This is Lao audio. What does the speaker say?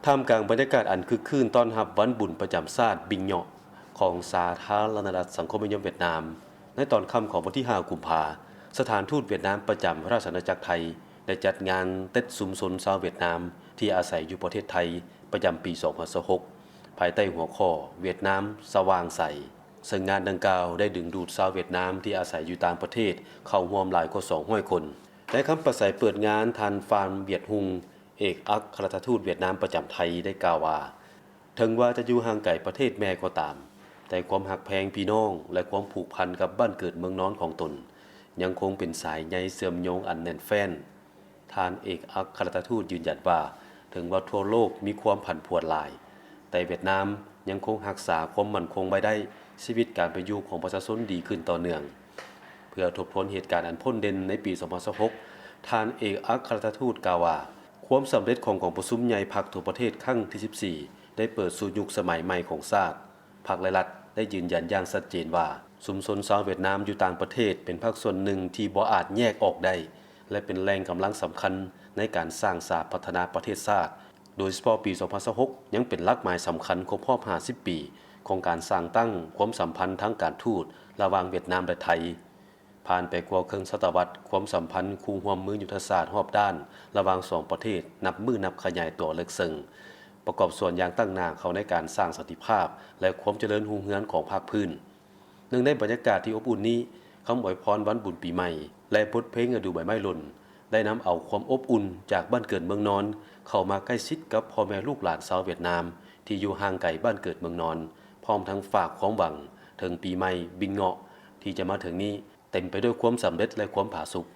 ທ່າມກາງບັນຍາກາດອັນຄຶກຄື້ນຕ້ອນຮັບວັນບຸນປະຈຳຊາດ ບິງເຍາະ ຂອງສາທາລະນະລັດສັງຄົມນິຍົມຫວຽດນາມ, ໃນຕອນຄ່ຳຂອງວັນທີຫ້າ ກຸມພາ, ສະຖານທູດຫວຽດນາມປະຈຳລາຊະອານາຈັກໄທ ໄດ້ຈັດງານເຕັດຊຸມຊົນຊາວຫວຽດນາມທີ່ອາໄສຢູ່ປະເທດໄທ ປະຈຳປີສອງພັນຊາວຫົກ ພາຍໃຕ້ຫົວຂໍ້ ຫວຽດນາມສະຫວ່າງໃສ. ເຊິ່ງງານດັ່ງກ່າວໄດ້ດຶງດູດຊາວຫວຽດນາມທີ່ອາໄສຢູ່ຕ່າງປະເທດເຂົ້າຮ່ວມຫຼາຍກວ່າສອງຮ້ອຍຄົນ. ໃນຄຳປາໄສເປີດງານ, ທ່ານ ຟານ ຫວຽດຮຸງ ເອກອັກຄະລັດຖະທູດຫວຽດນາມປະຈຳໄທ ໄດ້ກ່າວວ່າ ເຖິງວ່າຈະຢູ່ຫ່າງໄກປະເທດແມ່ກໍຕາມ, ແຕ່ຄວາມຮັກແພງພີ່ນ້ອງ ແລະ ຄວາມຜູກພັນກັບບ້ານເກີດເມືອງນອນຂອງຕົນ ຍັງຄົງເປັນສາຍໃຍເຊື່ອມໂຍງອັນແໜ້ນແຟ້ນ. ທ່ານເອກອັກຄະລັດຖະທູດຢືນຢັນວ່າ ເຖິງວ່າທົ່ວໂລກມີຄວາມຜັນຜວນຫຼາຍ, ແຕ່ຫວຽດນາມຍັງຄົງຮັກສາຄວາມໝັ້ນຄົງໄວ້ໄດ້, ຊີວິດການເປັນຢູ່ຂອງປະຊາຊົນດີຂຶ້ນຕໍ່ເນື່ອງ. ເພື່ອທົບທວນເຫດການອັນພົ້ນເດັ່ນໃນປີສອງພັນຊາວຫົກ, ທ່ານເອກອັກຄະລັດຖະທູດກ່າວວ່າ ຄວາມສຳເລັດຂອງກອງປະຊຸມໃຫຍ່ພັກທົ່ວປະເທດຄັ້ງທີສິບສີ່ ໄດ້ເປີດສູ່ຍຸກສະໄໝໃໝ່ຂອງຊາດ. ພັກ ແລະ ລັດ ໄດ້ຢືນຢັນຢ່າງຊັດເຈນວ່າ ຊຸມຊົນຊາວຫວຽດນາມຢູ່ຕ່າງປະເທດເປັນພາກສ່ວນໜຶ່ງທີ່ບໍ່ອາດແຍກອອກໄດ້ ແລະ ເປັນແຫຼ່ງກຳລັງສຳຄັນໃນການສ້າງສາພັດທະນາປະເທດຊາດ, ໂດຍສະເພາະປີສອງພັນຊາວຫົກ ຍັງເປັນຫຼັກໝາຍສຳຄັນຄົບຮອບຫ້າສິບປີຂອງການສ້າງຕັ້ງຄວາມສຳພັນທາງການທູດລະຫວ່າງຫວຽດນາມ ແລະ ໄທ. ຜ່ານໄປກວ່າເຄິ່ງສະຕະວັດ, ຄວາມສຳພັນຄູ່ຮ່ວມມືຍຸດທະສາດຮອບດ້ານລະຫວ່າງສອງປະເທດນັບມື້ນັບຂະຫຍາຍຕົວເລິກເຊິ່ງ, ປະກອບສ່ວນຢ່າງຕັ້ງໜ້າເຂົ້າໃນການສ້າງສັນຕິພາບ ແລະ ຄວາມຈະເລີນຮຸ່ງເຮືອງຂອງພາກພື້ນ. ເນື່ອງໃນບັນຍາກາດທີ່ອົບອຸ່ນນີ້, ຄຳອວຍພອນວັນບຸນປີໃໝ່ ແລະ ບົດເພງລະດູໃບໄມ້ຫຼົ່ນ ໄດ້ນຳເອົາຄວາມອົບອຸ່ນຈາກບ້ານເກີດເມືອງນອນ ເຂົ້າມາໃກ້ຊິດກັບພໍ່ແມ່ລູກຫຼານຊາວຫວຽດນາມທີ່ຢູ່ຫ່າງໄກບ້ານເກີດເມືອງນອນ, ພ້ອມທັງຝາກຄວາມຫວັງເຖິງປີໃໝ່ບິງເງາະທີ່ຈະມາເຖິງນີ້ ເຕັມໄປດ້ວຍຄວາມສຳເລັດ ແລະ ຄວາມຜາສຸກ.